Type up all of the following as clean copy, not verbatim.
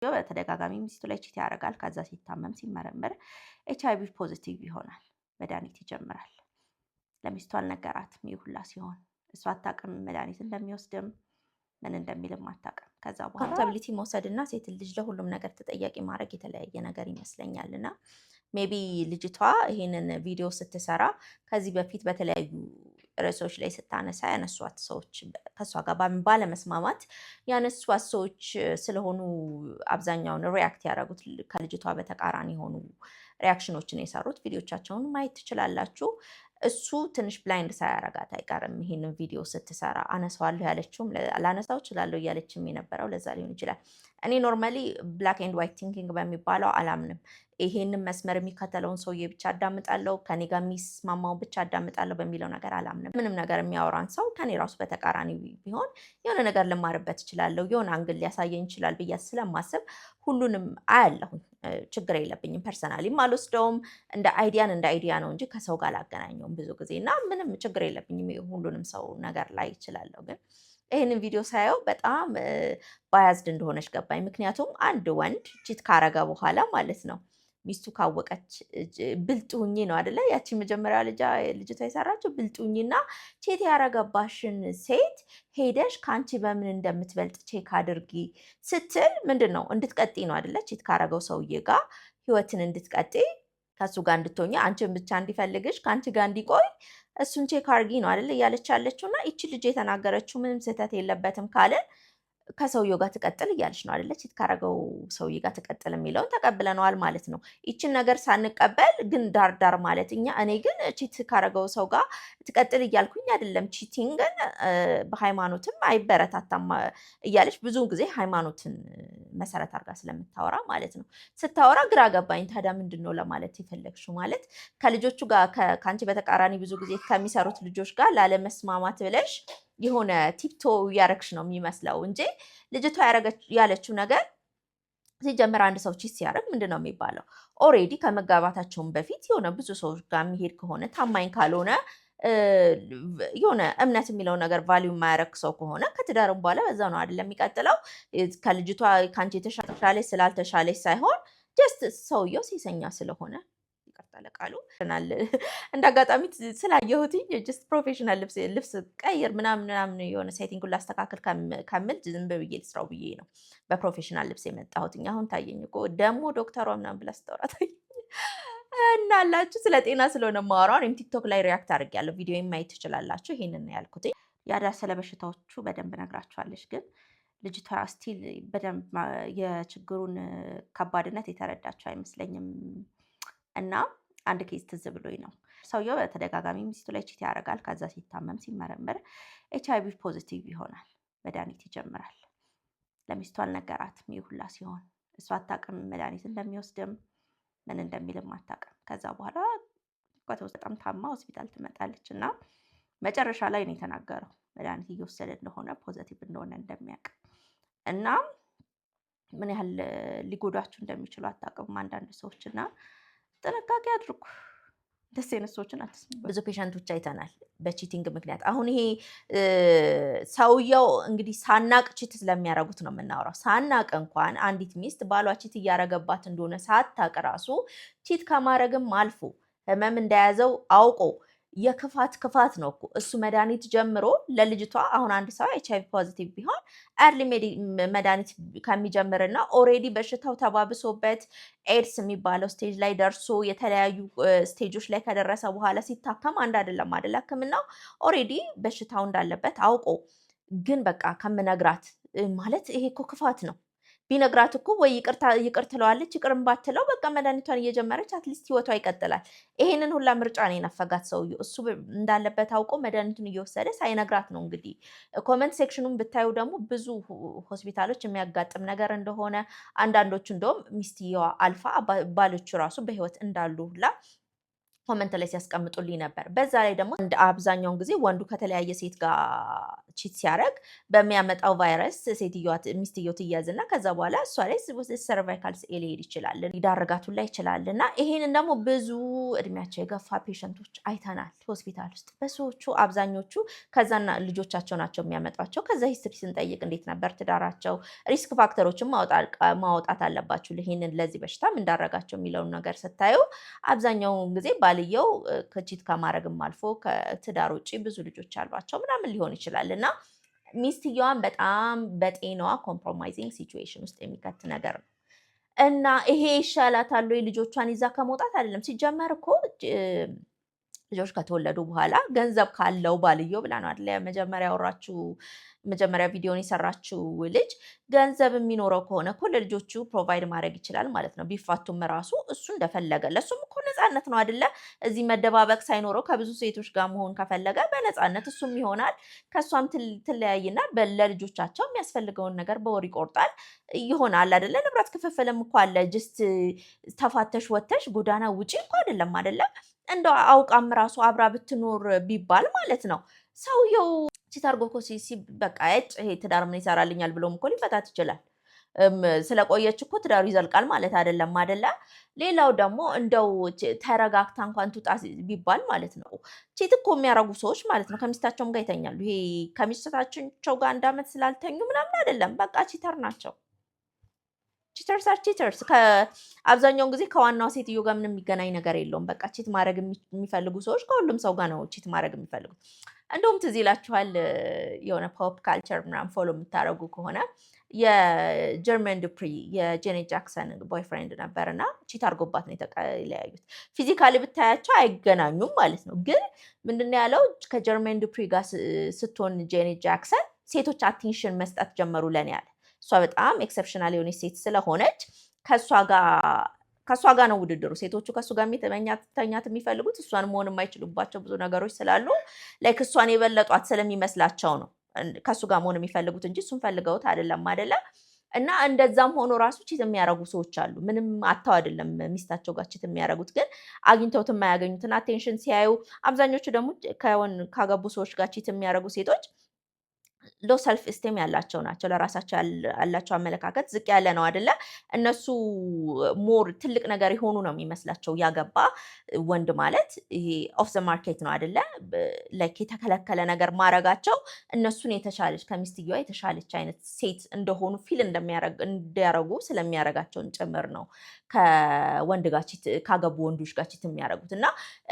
በተደጋጋሚ ሚስቱ ላይ cheat ያደርጋል። ከዛ ሲታመም ሲመረመር HIV positive ይሆናል። መድኃኒት ይጀምራል። ለሚስቱ አልነገራትም። ይህ ሁላ ሲሆን እሷ አታውቅም፣ መድኃኒት እንደሚወስድም ምን እንደሚልም አታውቅም። ከዛ በኋላ accountability መውሰድ እና ሴት ልጅ ለሁሉም ነገር ተጠያቂ ማድረግ የተለያየ ነገር ይመስለኛል። እና maybe ልጅቷ ይሄንን ቪዲዮ ስትሰራ ከዚህ በፊት በተለያዩ ርዕሶች ላይ ስታነሳ ያነሷት ሰዎች፣ ከእሷ ጋር ባለመስማማት ያነሷት ሰዎች ስለሆኑ አብዛኛውን react ያደረጉት ከልጅቷ በተቃራኒ የሆኑ reaction ኦችን የሰሩት ቪዲዮቻቸውን ማየት ትችላላችሁ። እሱ ትንሽ blind ሳያረጋት አይቀርም። ይሄንን ቪዲዮ ስትሰራ አነሳዋለሁ ያለችውም፣ ላነሳው እችላለሁ እያለችም የነበረው ለዛ ሊሆን ይችላል። እኔ normally black and white thinking በሚባለው አላምንም። ይሄንን መስመር የሚከተለውን ሰውዬ ብቻ አዳምጣለሁ፣ ከኔ ጋር የሚስማማውን ብቻ አዳምጣለሁ በሚለው ነገር አላምንም። ምንም ነገር የሚያወራን ሰው ከኔ ራሱ በተቃራኒ ቢሆን የሆነ ነገር ልማርበት እችላለሁ፣ የሆነ angle ሊያሳየኝ ይችላል ብዬ ስለማስብ ሁሉንም አያለሁኝ። ችግር የለብኝም። Personally ም አልወስደውም። እንደ idea ን እንደ idea ነው እንጂ ከሰው ጋር አላገናኘውም ብዙ ጊዜ እና ምንም ችግር የለብኝም። ሁሉንም ሰው ነገር ላይ ይችላለሁ። ግን ይህንን ቪዲዮ ሳየው በጣም biased እንደሆነች ገባኝ። ምክንያቱም አንድ ወንድ cheat ካረገ በኋላ ማለት ነው፣ ሚስቱ ካወቀች ብልጥ ሁኚ ነው አደለ? ያቺ መጀመሪያ ልጅቷ የሰራችው ብልጥ ሁኚና cheat ያረገባሽን ሴት ሄደሽ ከአንቺ በምን እንደምትበልጥ check አድርጊ ስትል ምንድን ነው? እንድትቀጥይ ነው አደለ? Cheat ካረገው ሰውዬ ጋር ህይወትን እንድትቀጥይ፣ ከእሱ ጋር እንድትሆኚ፣ አንቺን ብቻ እንዲፈልግሽ፣ ከአንቺ ጋር እንዲቆይ እሱን check አድርጊ ነው አደለ እያለች ያለችው? እና ይቺ ልጅ የተናገረችው ምንም ስህተት የለበትም ካልን ከሰውየው ጋር ትቀጥል እያለች ነው አደለች? Cheat ካረገው ሰውዬ ጋር ትቀጥል የሚለውን ተቀብለነዋል ማለት ነው። ይችን ነገር ሳንቀበል ግን ዳር ዳር ማለት እኛ እኔ ግን cheat ካረገው ሰው ጋር ትቀጥል እያልኩኝ አይደለም። Cheating ን በሃይማኖትም አይበረታታም እያለች ብዙ ጊዜ ሃይማኖትን መሰረት አድርጋ ስለምታወራ ማለት ነው። ስታወራ ግራ ገባኝ። ታዲያ ምንድን ነው ለማለት የፈለግሽው? ማለት ከልጆቹ ጋር፣ ከአንቺ በተቃራኒ ብዙ ጊዜ ከሚሰሩት ልጆች ጋር ላለመስማማት ብለሽ የሆነ tiptoe እያረግሽ ነው የሚመስለው እንጂ ልጅቷ ያለችው ነገር ሲጀመር አንድ ሰው cheat ሲያደርግ ምንድን ነው የሚባለው? Already ከመጋባታቸውን በፊት የሆነ ብዙ ሰዎች ጋር የሚሄድ ከሆነ፣ ታማኝ ካልሆነ፣ የሆነ እምነት የሚለው ነገር value የማያደርግ ሰው ከሆነ ከትዳርም በኋላ በዛው ነው አይደለም የሚቀጥለው? ከልጅቷ ከአንቺ የተሻለች ስላልተሻለች ሳይሆን just ሰውየው ሴሰኛ ስለሆነ፣ ይቅርታ ለቃሉ፣ እንደ አጋጣሚ ስላየሁትኝ just professional ልብስ ቀይር ምናምን ምናምን የሆነ setting ላስተካክል ከምል ዝም ብዬ ልስራው ብዬ ነው በ professional ልብስ የመጣሁትኝ። አሁን ታየኝ እኮ ደግሞ ዶክተሯ ምናምን ብላ ስታወራ ታየኝ። እና አላችሁ ስለ ጤና ስለሆነ የማወራው እኔም ቲክቶክ ላይ react አድርጌያለሁ። ቪዲዮ ማየት ትችላላችሁ። ይሄንን ነው ያልኩት። ያዳ ስለ በሽታዎቹ በደንብ ነግራችኋለች። ግን ልጅቷ still በደንብ የችግሩን ከባድነት የተረዳችው አይመስለኝም። እና አንድ case ትዝ ብሎኝ ነው። ሰውየው በተደጋጋሚ ሚስቱ ላይ cheat ያደርጋል። ከዛ ሲታመም ሲመረመር HIV positive ይሆናል። መድኃኒት ይጀምራል። ለሚስቱ አልነገራትም። ይህ ሁላ ሲሆን እሷ አታውቅም፣ መድኃኒት እንደሚወስድም ምን እንደሚልም አታውቅም። ከዛ በኋላ በጣም ታማ ሆስፒታል ትመጣለች እና መጨረሻ ላይ ነው የተናገረው መድኃኒት እየወሰደ እንደሆነ፣ positive እንደሆነ እንደሚያውቅ። እና ምን ያህል ሊጎዷችሁ እንደሚችሉ አታውቅም አንዳንድ ሰዎች እና ጥንቃቄ አድርጉ። ደስ አይነት ሰዎችን አትስሙ። ብዙ patient ኦች አይተናል በ cheating ምክንያት። አሁን ይሄ ሰውየው እንግዲህ ሳናቅ cheat ስለሚያደርጉት ነው የምናወራው። ሳናቅ እንኳን አንዲት ሚስት ባሏ cheat እያረገባት እንደሆነ ሳታቅ ራሱ cheat ከማድረግም አልፎ ህመም እንደያዘው አውቆ የክፋት ክፋት ነው እኮ እሱ መድኃኒት ጀምሮ ለልጅቷ። አሁን አንድ ሰው HIV positive ቢሆን early መድኃኒት ከሚጀምርና already በሽታው ተባብሶበት ኤድስ የሚባለው stage ላይ ደርሶ የተለያዩ stage ኦች ላይ ከደረሰ በኋላ ሲታከም አንድ አይደለም አይደል? ሕክምናው already በሽታው እንዳለበት አውቆ ግን በቃ ከምነግራት ማለት ይሄ እኮ ክፋት ነው። ቢነግራት እኮ ወይ ይቅር ትለዋለች፣ ይቅርም ባትለው በቃ መድኃኒቷን እየጀመረች at least ህይወቷ ይቀጥላል። ይሄንን ሁላ ምርጫ ነው የነፈጋት ሰውዬው። እሱ እንዳለበት አውቆ መድኃኒቱን እየወሰደ ሳይነግራት ነው። እንግዲህ comment section ኑን ብታዩ ደግሞ ብዙ ሆስፒታሎች የሚያጋጥም ነገር እንደሆነ፣ አንዳንዶቹ እንደውም ሚስትየዋ አልፋ ባሎቹ ራሱ በህይወት እንዳሉ ሁላ Comment ላይ ሲያስቀምጡልኝ ነበር። በዛ ላይ ደግሞ እንደ አብዛኛውን ጊዜ ወንዱ ከተለያየ ሴት ጋር cheat ሲያደርግ በሚያመጣው ቫይረስ ሴትዮዋ ሚስትየው ትያዝና ከዛ በኋላ እሷ ላይ cervical ሊሄድ ይችላል፣ ሊዳርጋት ሁላ ይችላል። እና ይሄንን ደግሞ ብዙ እድሜያቸው የገፋ patient ኦች አይተናል ሆስፒታል ውስጥ በሰዎቹ አብዛኞቹ ከዛና ልጆቻቸው ናቸው የሚያመጧቸው። ከዛ history ስንጠይቅ እንዴት ነበር ትዳራቸው፣ risk factor ኦችን ማውጣት አለባችሁ ይሄንን ለዚህ በሽታ ምን ዳረጋቸው የሚለውን ነገር ስታዩ አብዛኛውን ጊዜ ባልየው ከ cheat ከማድረግም አልፎ ከትዳር ውጭ ብዙ ልጆች አሏቸው ምናምን ሊሆን ይችላል። እና ሚስትየዋን በጣም በጤናዋ compromising situation ውስጥ የሚከት ነገር ነው። እና ይሄ ይሻላታል ወይ ልጆቿን ይዛ ከመውጣት? አይደለም። ሲጀመር እኮ ልጆች ከተወለዱ በኋላ ገንዘብ ካለው ባልየው ብላ ነው አይደለ መጀመሪያ ያወራችው፣ መጀመሪያ ቪዲዮን የሰራችው ልጅ። ገንዘብ የሚኖረው ከሆነ እኮ ለልጆቹ provide ማድረግ ይችላል ማለት ነው። ቢፋቱም ራሱ እሱ እንደፈለገ፣ ለእሱም እኮ ነፃነት ነው አይደለ? እዚህ መደባበቅ ሳይኖረው ከብዙ ሴቶች ጋር መሆን ከፈለገ በነፃነት እሱም ይሆናል። ከእሷም ትለያይና ለልጆቻቸው የሚያስፈልገውን ነገር በወር ይቆርጣል ይሆናል አይደለ? ንብረት ክፍፍልም እኮ አለ። Just ተፋተሽ ወተሽ ጎዳና ውጪ እኮ አይደለም፣ አይደለ? እንደው አውቃም ራሱ አብራ ብትኖር ቢባል ማለት ነው፣ ሰውየው cheat አድርጎ እኮ በቃ እጭ ይሄ ትዳር ምን ይሰራልኛል ብሎም እኮ ሊፈታት ይችላል። ስለቆየች እኮ ትዳሩ ይዘልቃል ማለት አይደለም፣ አይደለ? ሌላው ደግሞ እንደው ተረጋግታ እንኳን ትውጣ ቢባል ማለት ነው፣ cheat እኮ የሚያደርጉ ሰዎች ማለት ነው ከሚስታቸውም ጋር ይተኛሉ። ይሄ ከሚስታቸው ጋር አንድ ዓመት ስላልተኙ ምናምን አይደለም። በቃ cheater ናቸው። Cheaters are cheaters። አብዛኛውን ጊዜ ከዋናው ሴትዮ ጋር ምንም የሚገናኝ ነገር የለውም። በቃ cheat ማድረግ የሚፈልጉ ሰዎች ከሁሉም ሰው ጋር ነው cheat ማድረግ የሚፈልጉት። እንደውም ትዝ ይላችኋል፣ የሆነ pop culture ምናምን follow የምታደርጉ ከሆነ የጀርሜን ዱፕሪ የጄኔት ጃክሰን boyfriend ነበር እና cheat አድርጎባት ነው የተለያዩት። Physically ብታያቸው አይገናኙም ማለት ነው። ግን ምንድን ነው ያለው፣ ከጀርሜን ዱፕሪ ጋር ስትሆን ጄኔት ጃክሰን ሴቶች attention መስጠት ጀመሩ ለኔ አለ። እሷ በጣም exceptional የሆነች ሴት ስለሆነች ከእሷ ጋር ነው ውድድሩ። ሴቶቹ ከእሱ ጋር መተኛት የሚፈልጉት እሷን መሆን የማይችሉባቸው ብዙ ነገሮች ስላሉ like እሷን የበለጧት ስለሚመስላቸው ነው ከእሱ ጋር መሆን የሚፈልጉት እንጂ እሱን ፈልገውት አይደለም፣ አይደለ? እና እንደዛም ሆኖ ራሱ cheat የሚያደርጉ ሰዎች አሉ። ምንም አጥተው አይደለም ሚስታቸው ጋር cheat የሚያደርጉት፣ ግን አግኝተውት የማያገኙትን attention ሲያዩ፣ አብዛኞቹ ደግሞ ካገቡ ሰዎች ጋር cheat የሚያደርጉ ሴቶች low self esteem ያላቸው ናቸው። ለራሳቸው ያላቸው አመለካከት ዝቅ ያለ ነው፣ አይደለ? እነሱ more ትልቅ ነገር የሆኑ ነው የሚመስላቸው። ያገባ ወንድ ማለት ይሄ off the market ነው፣ አይደለ? Like የተከለከለ ነገር ማድረጋቸው እነሱን የተሻለች፣ ከሚስትየዋ የተሻለች አይነት ሴት እንደሆኑ feel እንዲያረጉ ስለሚያረጋቸውን ጭምር ነው ከወንድ ጋር cheat፣ ካገቡ ወንዶች ጋር cheat የሚያደርጉት። እና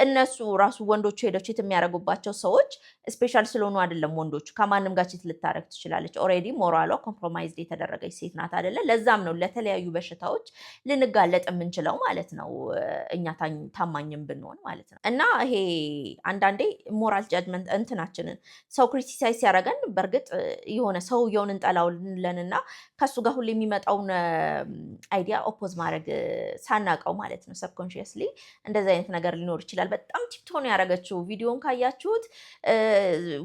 እነሱ ራሱ ወንዶቹ ሄደው cheat የሚያደርጉባቸው ሰዎች special ስለሆኑ አይደለም። ወንዶቹ ከማንም ጋር cheat ልታደርግ ትችላለች። Already ሞራሏ compromised የተደረገች ሴት ናት፣ አይደለ? ለዛም ነው ለተለያዩ በሽታዎች ልንጋለጥ የምንችለው ማለት ነው፣ እኛ ታማኝም ብንሆን ማለት ነው። እና ይሄ አንዳንዴ moral judgment እንትናችንን ሰው criticize ሲያደርገን በእርግጥ የሆነ ሰውየውን እንጠላውለንና ከሱ ጋር ሁሌ የሚመጣውን idea oppose ማድረግ ሳናቀው ማለት ነው subconsciously እንደዚህ አይነት ነገር ሊኖር ይችላል። በጣም tiptoe ነው ያደረገችው። ቪዲዮን ካያችሁት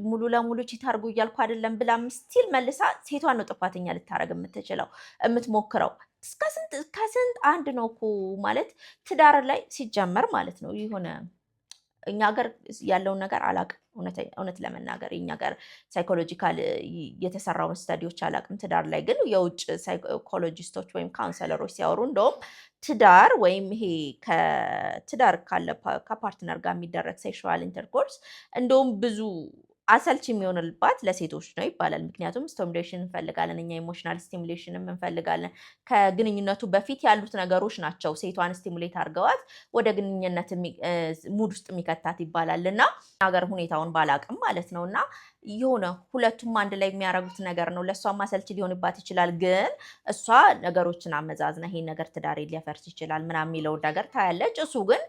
ሙሉ ለሙሉ cheat አድርጉ እያልኩ አይደለም ብላ still መልሳ ሴቷን ነው ጥፋተኛ ልታደርግ የምትችለው፣ የምትሞክረው። ከስንት አንድ ነው እኮ ማለት ትዳር ላይ ሲጀመር ማለት ነው። የሆነ እኛ ሀገር ያለውን ነገር አላቅም። እውነት ለመናገር የኛ ሀገር psychological የተሰራውን study ዎች አላቅም። ትዳር ላይ ግን የውጭ psychologist ኦች ወይም counselor ኦች ሲያወሩ እንደውም ትዳር ወይም ይሄ ከትዳር ካለ ከ partner ጋር የሚደረግ sexual intercourse እንደውም ብዙ አሰልች የሚሆንባት ለሴቶች ነው ይባላል። ምክንያቱም stimulation እንፈልጋለን እኛ፣ emotional stimulation ም እንፈልጋለን። ከግንኙነቱ በፊት ያሉት ነገሮች ናቸው ሴቷን stimulate አድርገዋት ወደ ግንኙነት mood ውስጥ የሚከታት ይባላል። እና ሀገር ሁኔታውን ባላቅም ማለት ነው እና የሆነ ሁለቱም አንድ ላይ የሚያደርጉት ነገር ነው። ለእሷም አሰልች ሊሆንባት ይችላል። ግን እሷ ነገሮችን አመዛዝና ይሄን ነገር ትዳሬ ሊያፈርስ ይችላል ምናምን የሚለውን ነገር ታያለች። እሱ ግን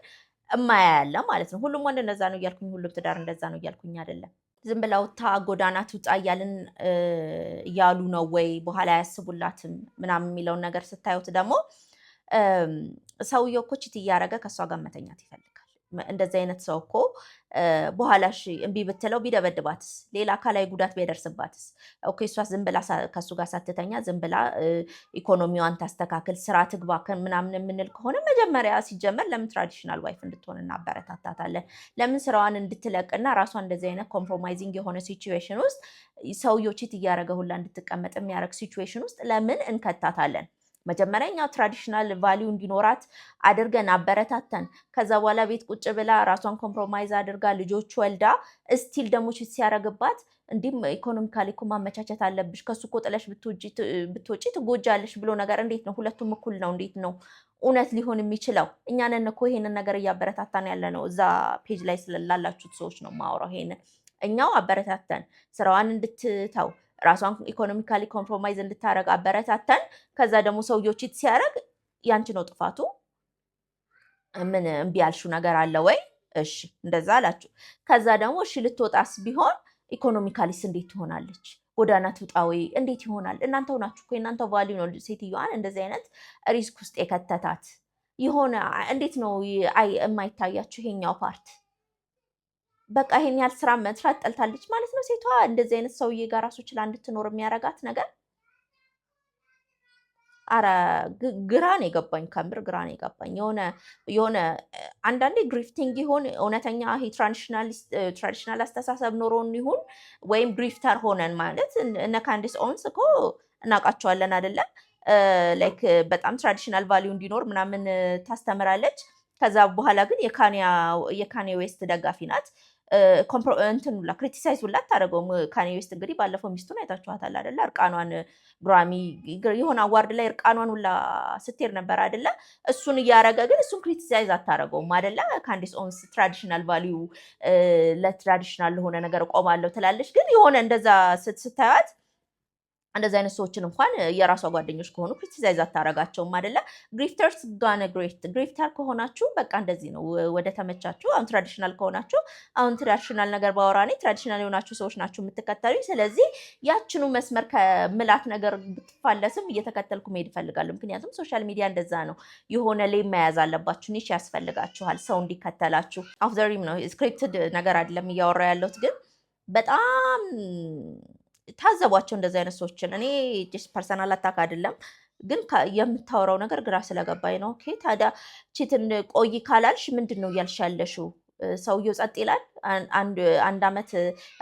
እማያያለ ማለት ነው። ሁሉም ወንድ እንደዛ ነው እያልኩኝ፣ ሁሉም ትዳር እንደዛ ነው እያልኩኝ አይደለም። ዝም ብላ ወጥታ ጎዳና ትውጣ እያልን እያሉ ነው ወይ፣ በኋላ አያስቡላትም ምናምን የሚለውን ነገር ስታዩት ደግሞ ሰውየው እኮ cheat እያደረገ ከእሷ ጋር መተኛት ይፈልጋል። እንደዚህ አይነት ሰው እኮ በኋላ እሺ እምቢ ብትለው ቢደበድባትስ? ሌላ አካላዊ ጉዳት ቢያደርስባትስ? Okay፣ እሷ ዝም ብላ ከእሱ ጋር ሳትተኛ ዝም ብላ ኢኮኖሚዋን ታስተካክል፣ ስራ ትግባ ምናምን የምንል ከሆነ መጀመሪያ ሲጀመር ለምን traditional wife እንድትሆን እናበረታታታለን? ለምን ስራዋን እንድትለቅና ራሷን እንደዚህ አይነት compromising የሆነ situation ውስጥ፣ ሰውየው cheat እያደረገ ሁላ እንድትቀመጥ የሚያደርግ situation ውስጥ ለምን እንከታታለን? መጀመሪያ እኛው traditional value እንዲኖራት አድርገን አበረታተን፣ ከዛ በኋላ ቤት ቁጭ ብላ ራሷን compromise አድርጋ ልጆች ወልዳ still ደግሞ cheat ሲያደርግባት እንዲህም economically እኮ ማመቻቸት አለብሽ፣ ከሱ እኮ ጥለሽ ብትወጪ ትጎጃለሽ ብሎ ነገር እንዴት ነው? ሁለቱም እኩል ነው። እንዴት ነው እውነት ሊሆን የሚችለው? እኛንን እኮ ይሄንን ነገር እያበረታታን ያለ ነው። እዛ page ላይ ስላላችሁት ሰዎች ነው የማወራው። ይሄንን እኛው አበረታተን ስራዋን እንድትተው፣ ራሷን economically compromise እንድታደርግ አበረታተን፣ ከዛ ደግሞ ሰውየው cheat ሲያደርግ ያንቺ ነው ጥፋቱ። ምን እምቢ ያልሽው ነገር አለ ወይ? እሺ እንደዛ አላችሁ። ከዛ ደግሞ እሺ ልትወጣስ ቢሆን economically ስ እንዴት ትሆናለች? ጎዳና ትውጣ ወይ? እንዴት ይሆናል? እናንተው ናችሁ እኮ፣ የእናንተው value ነው ሴትዮዋን እንደዚህ አይነት risk ውስጥ የከተታት። የሆነ እንዴት ነው አይ የማይታያችሁ ይሄኛው part? በቃ ይሄን ያህል ስራ መስራት ጠልታለች ማለት ነው ሴቷ። እንደዚህ አይነት ሰውዬ ጋር ራሱ ችላ እንድትኖር የሚያረጋት ነገር አረ ግራ ነው የገባኝ። ከምር ግራ ነው የገባኝ። የሆነ አንዳንዴ grifting ይሁን፣ እውነተኛ ይሄ traditional አስተሳሰብ ኖሮን ይሁን ወይም grifter ሆነን፣ ማለት እነ Candace Owens እኮ እናውቃቸዋለን አይደለ? Like በጣም traditional value እንዲኖር ምናምን ታስተምራለች። ከዛ በኋላ ግን የ Kanye West ደጋፊ ናት። እንትን ሁላ criticize ሁላ አታደርገውም። Kanye West እንግዲህ ባለፈው ሚስቱን አይታችኋታል አይደለ? እርቃኗን ግራሚ የሆነ award ላይ እርቃኗን ሁላ ስትሄድ ነበር አይደለ? እሱን እያረገ ግን እሱን criticize አታደርገውም አይደለ? Candace Owens traditional value ለ traditional ለሆነ ነገር እቆማለሁ ትላለች። ግን የሆነ እንደዛ ስታያት እንደዚህ አይነት ሰዎችን እንኳን የራሷ ጓደኞች ከሆኑ criticize አታረጋቸውም አይደለ? Grifters gonna grift። Grifter ከሆናችሁ በቃ እንደዚህ ነው። ወደ ተመቻችሁ። አሁን traditional ከሆናችሁ፣ አሁን traditional ነገር ባወራ እኔ traditional የሆናችሁ ሰዎች ናችሁ የምትከተሉኝ። ስለዚህ ያችኑ መስመር ከምላት ነገር ብትፋለስም እየተከተልኩ መሄድ እፈልጋለሁ። ምክንያቱም social media እንደዛ ነው። የሆነ ላይ መያዝ አለባችሁ። Niche ያስፈልጋችኋል ሰው እንዲከተላችሁ። Off the rim ነው፣ scripted ነገር አይደለም እያወራ ያለሁት፣ ግን በጣም ታዘቧቸው እንደዚህ አይነት ሰዎችን። እኔ just personal attack አይደለም፣ ግን የምታወራው ነገር ግራ ስለገባኝ ነው። Okay፣ ታዲያ cheat ን ቆይ ካላልሽ ምንድን ነው እያልሽ ያለሽው? ሰውየው ጸጥ ይላል። አንድ አመት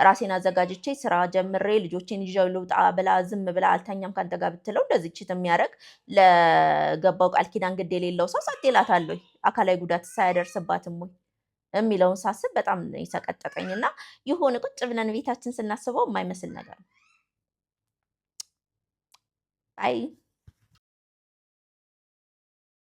ራሴን አዘጋጅቼ ስራ ጀምሬ ልጆቼን ይዤ ልውጣ ብላ ዝም ብላ አልተኛም ከአንተ ጋር ብትለው እንደዚህ cheat የሚያደርግ፣ ለገባው ቃል ኪዳን ግድ የሌለው ሰው ጸጥ ይላታል ወይ? አካላዊ ጉዳት ሳያደርስባትም ወይ የሚለውን ሳስብ በጣም የሰቀጠጠኝ እና የሆነ ቁጭ ብለን ቤታችን ስናስበው የማይመስል ነገር ነው። አይ።